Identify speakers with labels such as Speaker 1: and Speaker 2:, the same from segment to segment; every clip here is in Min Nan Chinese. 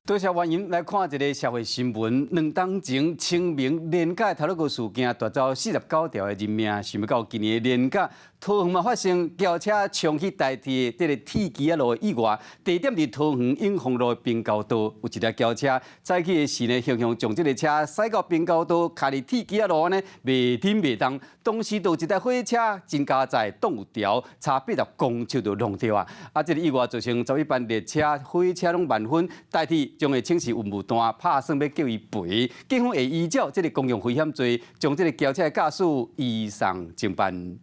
Speaker 1: 多謝歡迎來看一个社會新聞。2冬前清明連假頭一個事件，奪走49條的人命。想欲到今年的連假，桃園嘛發生轎車衝去台鐵這个鐵枝仔路的意外。地點佇桃園永豐路的平交道，有一台轎車載去的時呢，雄雄將這个車駛到平交道，卡佇鐵枝仔路呢，袂振袂動。當時就有一台貨車真加載擋有條，差80公尺就弄著啊！啊，這个意外造成11班列車、火車攏慢分，台鐵將會請示運務段拍算欲叫伊賠。警方會依照這个公共危險罪，將這个轎車的駕駛移送偵辦。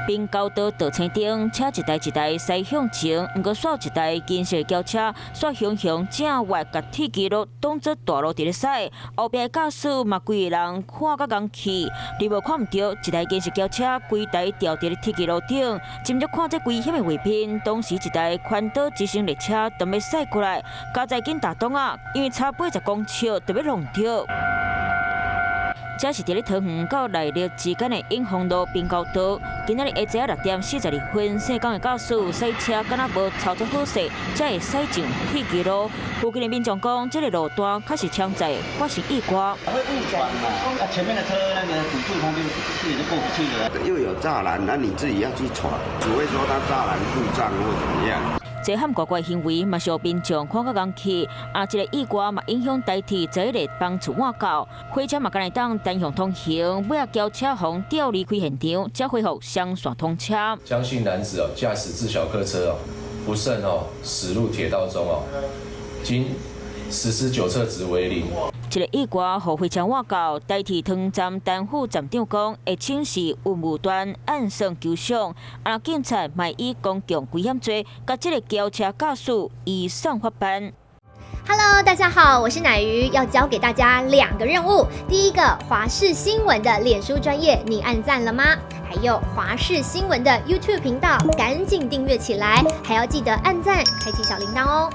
Speaker 2: 平交道道青頂，車一台一台駛向前，毋過煞一台金色轎車，煞雄雄正越共鐵枝路當作大路佇咧駛，後壁駕駛嘛規个人看甲戇去，你無看毋著一台金色轎車規台掉佇咧鐵枝路頂，斟酌看這危險的畫面，當時一台環島直升列車當欲駛過來，加載緊踏擋仔，因為差80公尺就欲弄著。這是佇咧桃園到內壢之間的永豐路平交道，今仔日下晝6點42分，姓江的駕駛駛車敢若無操作好勢，才會駛上鐵枝路。附近的民眾講，這个路段確實常在發生意外。
Speaker 3: 會誤轉嘛？啊，前面的車那個輔助，他就自己就過不去了。
Speaker 4: 又有柵欄，那你自己要去闖，除非說他柵欄故障或怎麼樣。
Speaker 2: 這項怪怪行為嘛，是予民眾看甲戇去。啊，這个意外嘛影響台鐵11個班次換到，火車嘛敢會當單向通行，尾仔轎車予吊離開現場，才恢復雙線通車。
Speaker 5: 江姓男子哦，駕駛自小客車哦，不慎哦駛入鐵道中哦，經實施酒測值為零。
Speaker 2: 這个意外，予火車換到台鐵桃園站擔負站長講，會請示運務端按算求償，啊，警察嘛以公共危險罪，共這个轎車駕駛移送法辦。
Speaker 6: Hello，大家好，我是奶魚，要交給大家兩個任務。第一個，華視新聞的臉書專頁，你按讚了嗎？還有華視新聞的 YouTube 頻道，趕緊訂閱起來，還要記得按讚，開啟小鈴鐺哦。